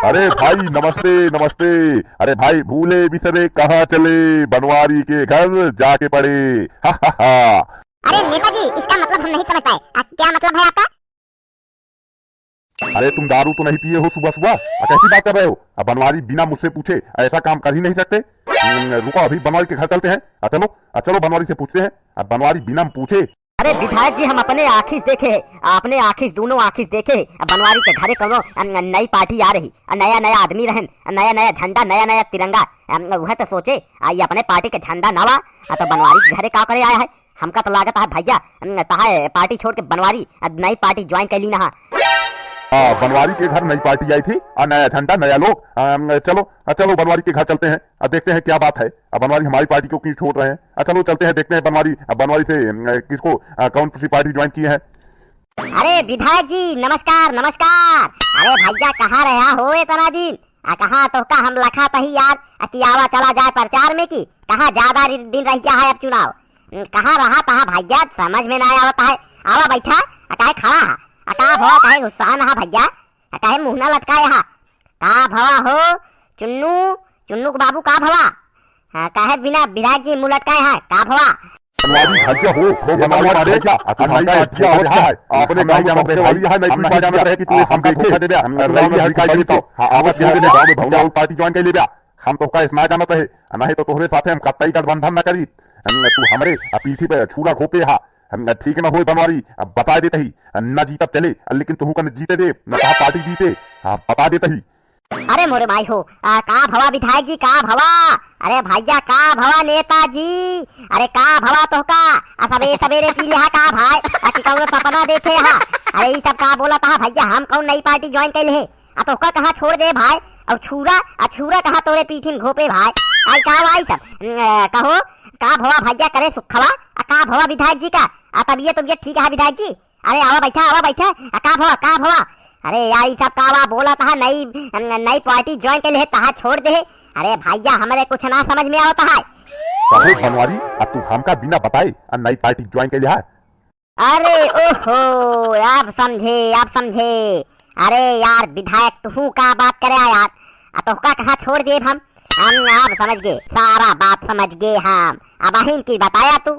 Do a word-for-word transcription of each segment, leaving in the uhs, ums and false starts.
अरे भाई, नमस्ते, नमस्ते। अरे भाई, भूले बिसरे कहाँ चले, बनवारी के घर जाके पड़े। हा, हा, हा। अरे नेताजी, इसका मतलब हम नहीं समझ पाए। आ, क्या मतलब है आपका? अरे तुम दारू तो नहीं पिए हो सुबह सुबह? आ, कैसी बात कर रहे हो? अब बनवारी बिना मुझसे पूछे ऐसा काम कर ही नहीं सकते। हम्म, रुको, अभी बनवारी के घर चलते हैं। आ, चलो, आ, चलो बनवारी से पूछते हैं। अब बनवारी बिना पूछे। अरे विधायक जी, हम अपने आँखिस देखे है, अपने आँखिस, दोनों आँखिस देखे है। अब बनवारी के घरे कौनो, अम, नई पार्टी आ रही, आ, नया नया आदमी रहन, आ, नया नया झंडा, नया नया तिरंगा। अम, वह तो सोचे, आ, ये अपने पार्टी के झंडा ना वा, आ, तो बनवारी के घरे का करे आया है? हमका तो लागत है भैया, अम, तहाय पार्टी छोड़ के बनवारी, आ, नई पार्टी ज्वाइन कर ली ना। हाँ, बनवारी के घर नई पार्टी आई थी, आ, नया झंडा, नया लोग। अम, चलो, आ, चलो बनवारी के घर चलते हैं, आ, देखते हैं क्या बात है। अब बनवारी हमारी पार्टी को क्यों छोड़ रहे हैं? अच्छा, चलो चलते हैं, देखते हैं बनवारी, अब बनवारी से, अम, किसको, अ, कौन सी पार्टी ज्वाइन किए हैं। अरे विधायक जी, नमस्कार, नमस्कार। अरे भैया, कहाँ रहा हो इतना दिन? आ, कहाँ तोहका हम लखा तही यार, आ, कि आवा चला जाए प्रचार में की? कहाँ ज्यादा दि-, दिन रह गया है अब चुनाव? हम्म, कहाँ रहा तहा भैया, समझ में ना आवत है। आवा बैठा, आ, काहे खड़ा है? आ, का भवा, काहे गुस्सा ना है भैया? आ, काहे मुँह ना लटकाए हा? का भवा हो चुन्नू, चुन्नू के बाबू का भवा? हाँ, काहे बिना विधायक जी मुँह लटकाए हा? का भवा? बनवारी भैया हो, हो बनवारी भैया, आ, तू हमका एक धोखा दे दिया है, आपने कहा कि तू ऐसा देखे, हम धोखा देबे, हम रही है, भिखारी तो, हाँ, आवत है, गाँव में भौंडा और पार्टी ज्वाइन कर लेबे, हम तोहका इस ना जानत है, नहीं तो तोहरे साथे हम कतई गठबंधन न करी, हम, तू हमरे, आ, पीठी पे छूरा घोपे हा, हम, ठीक न होई बनवारी, अब बता देत ही, न जीतब चले, लेकिन तोहू का न जीते देब, न तहा पार्टी जीते, हाँ, बता देत ही। अरे मोरे माई हो, आ, का भवा विधायक जी, का भवा? अरे भैया, का भवा नेताजी? अरे का भवा तोहका? आ, सबेरे सबेरे पी लिहा का भाई? आ, कि कौनो सपना देखे हा? अरे ई सब का बोलत हा भैया, हम कौन नई पार्टी ज्वाइन कैले है? आ, तोहका कहाँ छोड़ दे भाई? और छूरा, आ, छूरा कहाँ तोरे पीठिन घोपे भाई? आई का भाई सब? न, कहो, का भवा भैया करे सुखवा? आ, का भवा विधायक जी का? आ, तबियत, तबियत ठीक है विधायक जी? अरे आवा बैठा, आवा बैठा। आ, का भवा, का भवा? अरे यार, ई सब का बा बोलत हा, नई, नई पार्टी ज्वाइन कैले है, तहा छोड़ दे। अरे भैया, हमरे कुछ ना समझ में आवत है। कहो बनवारी, आ तू हमका बिना बताए आ नई पार्टी ज्वाइन कैले हा? अरे ओहो, अब समझे, अब समझे। अरे यार विधायक, तू का बात करे यार? आ तोहका कहाँ छोड़ देब हम? हम अब समझ गए, सारा बात समझ गए हम। अब अहिन की बताया तू।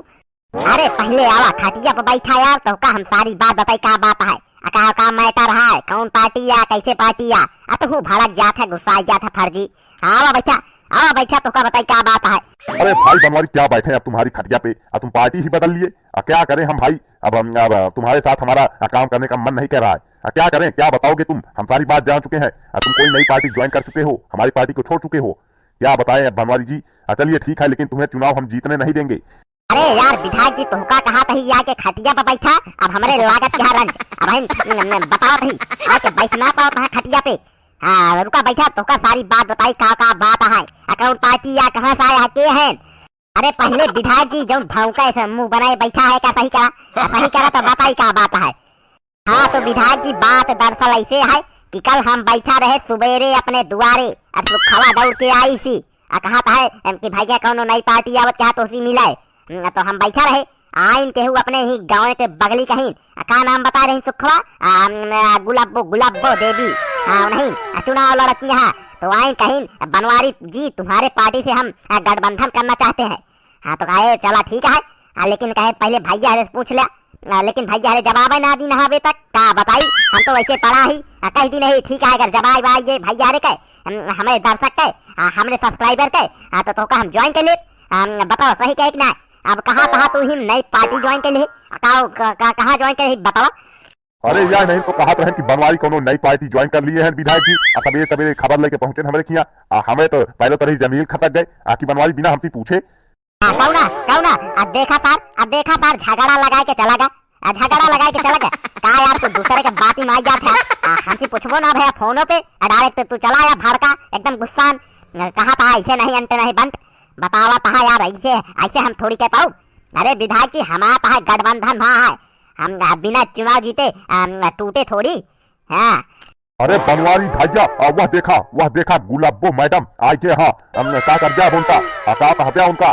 अरे पहिले आवा खटिया पे बैठा यार, तोहका हम सारी बात बताई का बात है, आ का, का मैटर है, कौन पार्टी आ, कैसे पार्टी आ, आ तू भड़क जात है, गुस्सा जात है फर्जी। आवा बैठा, आवा बैठा, तोहका बताई का बात है। अरे भाई बनवारी, क्या बैठे हैं अब तुम्हारी खटिया पे, अब तुम पार्टी ही बदल लिए, अब क्या करें हम भाई, अब हम, अब तुम्हारे साथ हमारा, आ, काम करने का मन नहीं कर रहा है, अब क्या करें, क्या बताओगे तुम, हम सारी बात जान चुके हैं, अब तुम कोई नई पार्टी ज्वाइन कर चुके हो, हमारी पार्टी को छोड़ चुके हो, क्या बताएं अब बनवारी जी। आ, चलिए ठीक है, लेकिन तुम्हें चुनाव हम जीतने नहीं देंगे। अरे यार विधायक जी, तोहका कहा तही आके खटिया पे बैठा, अब हमरे लागत क्या रंज, अब हम, न, न, बताओ तही, आके बैठ ना पाओ तहाँ खटिया पे। हाँ, रुका बैठा, तोहका सारी बात बताई, का, का बात है, आ कौन पार्टी आ, कहाँ से आया है, के है? अरे पहिले विधायक जी, जौन भौंका ऐसे मुँह बनाए बैठा है, का सही करा? आ, सही करा तो बताई का बात है। हाँ, तो विधायक जी, बात दरअसल ऐसे है कि कल हम बैठा रहे सुबेरे अपने दुआरे, आ सुखवा दौड़ के आई सी, आ कहत है, एम, कि भैया कौनो नई पार्टी आवत, कहा तोहसी मिले। हम्म, तो हम बैठा रहे, आइन केहू अपने ही गाँव के बगली कहिन, आ का नाम बता रही सुखवा? आ, म, आ, गुलाबो, गुलाबो देवी। हाँ, नहीं, आ चुनाव लड़त यहाँ, तो आइन कहिन, बनवारी जी, तुम्हारे पार्टी से हम, आ, गठबंधन करना चाहते हैं। हाँ, तो कहे, "चला ठीक है।" हाँ, लेकिन कहे, "पहिले भैया हरे से पूछ ले।" हाँ, लेकिन भैया हरे जवाब ना दीन हवे तक, का बताई, हम तो वैसे पड़ा ही। हाँ, कह दी नहीं, "ठीक है, अगर जवाब आई जे भैया हरे के, हम, हमरे दर्शक के, हाँ, हमरे subscriber के, हाँ, तो तोहका हम ज्वाइन कर ले।" हाँ, बताओ, सही कहे कि ना? अब कहाँ, कहाँ तू ही नई पार्टी ज्वाइन कर ले? का, का, का, कहाँ ज्वाइन कर ले, बताओ? अरे यार, नहीं तो कहत रहन कि बनवारी कौनो नई पार्टी ज्वाइन कर लिए हैं विधायक जी। आ सबेरे सबेरे खबर लेके पहुंचे हमरे खिया। आ हमें तो पहले तो रही जमीन खसक गए, आ कि बनवारी बिना हमसे पूछे। आ कौना, कौना? आ देखा सार, आ देखा सार, झगड़ा लगाए के चला गया। आ झगड़ा लगाए के चला गया। का यार, तू दूसरे के बात ही मान जात है। आ हमसे पूछबो ना भैया फोनो पे, आ डायरेक्ट तू चला आया भड़का, एकदम गुस्सान। कहा था ऐसे नहीं अंट नहीं बंट। बतावा था यार, ऐसे, ऐसे हम थोड़ी कह पाऊ। अरे विधायक जी, हमारा तो है गठबंधन भा है, हम बिना चुनाव जीते, अम, टूटे थोड़ी। हाँ। अरे बनवारी भैया, आ, वह देखा, वह देखा गुलाबो मैडम आ गए। हाँ, हम का कर दिया उनका, आ, का कह दिया उनका?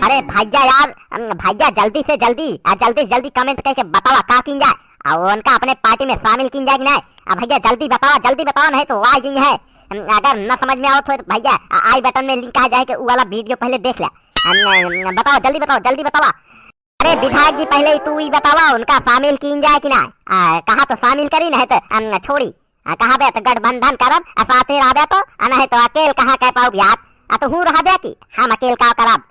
अरे भैया यार, अम, भैया जल्दी से जल्दी, आ, जल्दी से जल्दी comment करके बतावा का किन जाए, आ, उनका अपने पार्टी में शामिल किन जाए कि नहीं? आ, भैया जल्दी बतावा, जल्दी बतावा, नहीं तो आ गई है। अगर न समझ में आवत हो तो भैया, आ, आई बटन में लिंक आ जाए कि उ वाला वीडियो पहले देख ले। अम, अम, बताओ, जल्दी बताओ, जल्दी बताओ। अरे विधायक जी, पहले तू ई बतावा, उनका शामिल कीन जाए कि ना? आ, कहा तो शामिल करी, नहीं तो, अम, छोड़ी। आ, कहा बे तो गठबंधन करब, आ साथे रहबे तो, आ नहीं तो अकेल कहाँ कह पाउब यार। आ तो हूँ रहबे कि हम अकेल का करब।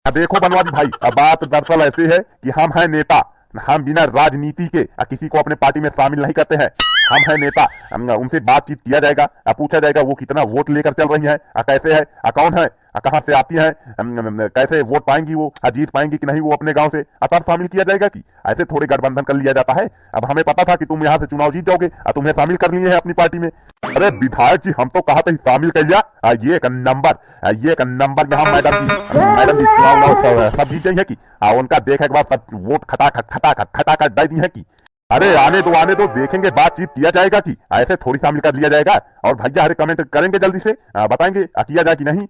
आ, देखो बनवारी भाई, आ, बात दरअसल ऐसी है कि हम हैं नेता, हम बिना राजनीति के, आ, किसी को अपने पार्टी में शामिल नहीं करते हैं। हम हैं नेता, हम, उनसे बातचीत किया जाएगा, आ, पूछा जाएगा वो कितना वोट लेकर चल रही हैं, आ, कैसे है, आ, कौन है, आ, कहाँ से आती हैं, हम, हम, हम, कैसे वोट पाएंगी वो, आ, जीत पाएंगी कि नहीं वो अपने गांव से, आ, तब शामिल किया जाएगा कि ऐसे थोड़े गठबंधन कर लिया जाता है। अब हमें पता था कि तुम यहाँ से चुनाव जीत जाओगे, आ, तुम्हें शामिल कर लिए हैं अपनी पार्टी में। अरे विधायक जी, हम तो कहा था शामिल कर लिया। आ, ये एक नंबर, आ, ये एक नंबर यहाँ मैडम जी, मैडम जी चुनाव उनाव सब, सब जीत गई है कि, आ, उनका देखे के बाद सब वोट खटाखट, खटाखट, खटाखट दे दी है कि। अरे आने दो, आने दो, देखेंगे, बातचीत किया जाएगा कि ऐसे थोड़ी शामिल कर लिया जाएगा। और भैया हरे कमेंट करेंगे जल्दी से, आ, बताएंगे, आ, किया जाए कि नहीं।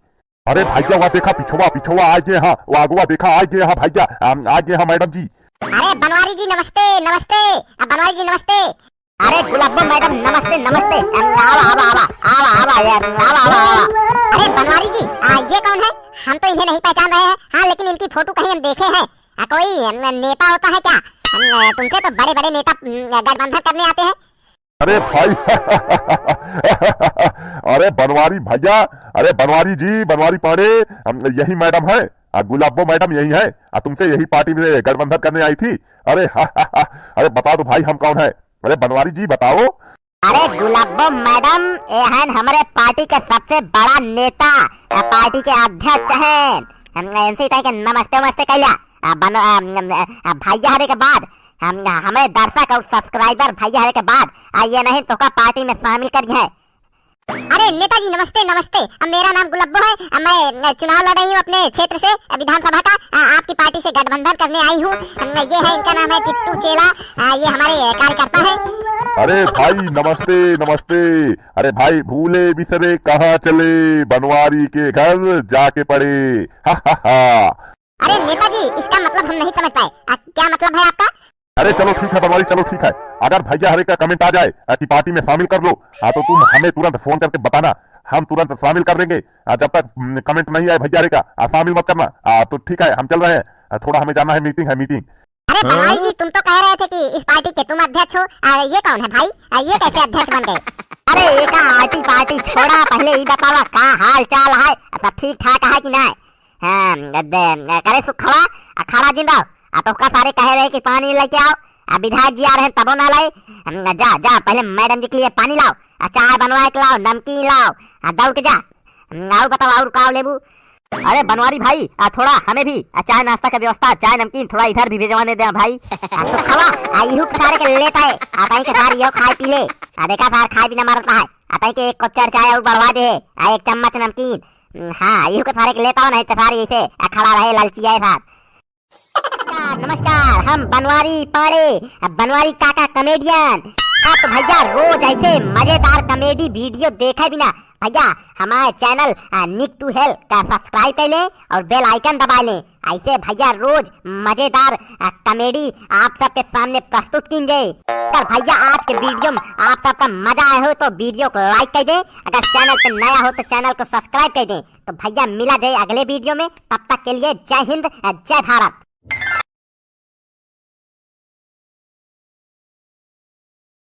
अरे भैया, वह देखा पिछवा, पिछवा आ गए हाँ, वह अगवा देखा आ गए हाँ भैया, आ, आ गए हाँ मैडम जी। अरे बनवारी जी नमस्ते, नमस्ते। आ, बनवारी जी नमस्ते। अरे गुलाबो मैडम नमस्ते, नमस्ते। अम, आवा, आवा, आवा, आवा, आवा, ये, आवा, आवा, आवा। अरे बनवारी जी, आ, ये कौन है? हम तो इन्हें नहीं पहचान रहे हैं। हाँ, लेकिन इनकी फोटो कहीं हम देखे हैं। आ, कोई, अम, नेता होता है क्या? अम, तुमसे तो बड़े-बड़े नेता, अम, गठबंधन करने आते हैं। अरे भाई, अरे बनवारी भैया, अरे बनवारी जी, बनवारी पांडे, हम, यही मैडम है। आ, गुलाबो मैडम यही है। आ, तुमसे यही पार्टी में गठबंधन करने आई थी। अरे, अरे बता दो भाई, हम कौन है? अरे बनवारी जी बताओ। अरे गुलाबो मैडम, ये हैं हमरे पार्टी के सबसे बड़ा नेता, आ, पार्टी के अध्यक्ष हैं। हम इनसे कह के नमस्ते वमस्ते कैला। आ, बन-, आ, आ, भैया हरे के बाद, हम, हमें दर्शक और सब्सक्राइबर भैया हरे के बाद, आ, ये नहीं तो का पार्टी में शामिल कर है। अरे नेताजी नमस्ते, नमस्ते। अब मेरा नाम गुलब्बो है। अब मैं, अ, चुनाव लड़ रही हूँ अपने क्षेत्र से, अ, विधानसभा का। अ, आपकी पार्टी से गठबंधन करने आई हूँ। अ, ये है, इनका नाम है टिट्टू चेला। अ, ये हमारे, अ, कार्यकर्ता है। अरे भाई नमस्ते, नमस्ते। अरे भाई भूले बिसरे कहाँ चले, बनवारी के घर जाके पड़े। हा, हा, हा। अरे नेताजी, इसका मतलब हम नहीं समझ पाए। अ, क्या मतलब है आपका? अरे चलो ठीक है बनवारी, चलो ठीक है। अगर भैया हरे का कमेंट आ जाए, अ, कि पार्टी में शामिल कर लो, हाँ, तो तुम हमें तुरंत फोन करके बताना, हम तुरंत शामिल कर लेंगे। अ, जब तक, हम्म, कमेंट नहीं आए भैया हरे का, अ, शामिल मत करना। अ, तो ठीक है, हम चल रहे हैं, अ, थोड़ा हमें जाना है, मीटिंग है, मीटिंग। अरे बनवारी जी, तुम तो कह रहे थे कि इस पार्टी के तुम अध्यक्ष हो, अ, ये कौन है भाई? अ, ये कैसे अध्यक्ष बन गए? अरे एका आर्टी पार्टी छोड़ा, पहले ई बतावा का हाल चाल है, सब ठीक ठाक है कि नहीं? हाँ, दे, करे सुखवा, आ खड़ा जिन रहो। आ तोहका सारे कहे रहे कि पानी लेके आओ, आ विधायक जी आ रहे हैं तबो ना लाए। हम, जा, जा, पहले मैडम जी के लिए पानी लाओ, आ चाय बनवा के लाओ, नमकीन लाओ, आ दौड़ के जा। हम, आऊ बताओ, और का लेबू? अरे बनवारी भाई, आ थोड़ा हमें भी, आ चाय नाश्ता का व्यवस्था, चाय नमकीन थोड़ा इधर भी भिजवा दे दे भाई। आ सुखवा, आ इहू के सारे के लेता है, आ ताई के सार यो खाए पी ले। आ देखा सार खाए बिना मरता है, आ ताई के एक कप चार चाय और बढ़वा दे, आ एक चम्मच नमकीन। हम्म, हाँ, इहू के सारे के लेता हो, नहीं तो सारे ऐसे अखड़ा रहे, लालची है सार। नमस्कार, नमस्कार, हम बनवारी पांडे, बनवारी काका कॉमेडियन। आप भैया रोज ऐसे मजेदार कॉमेडी वीडियो देखे बिना भैया हमारे चैनल, आ, निक टू हेल का सब्सक्राइब कर लें और बेल आइकन दबा लें। ऐसे भैया रोज मजेदार, आ, कॉमेडी आप सबके सामने प्रस्तुत कीन जाए। अगर भैया आज के वीडियो में आप सबका मजा आया हो तो वीडियो को लाइक कर दें, अगर चैनल पे नया हो तो चैनल को सब्सक्राइब कर दें। तो भैया मिला जाए अगले वीडियो में, तब तक के लिए जय हिंद, जय भारत।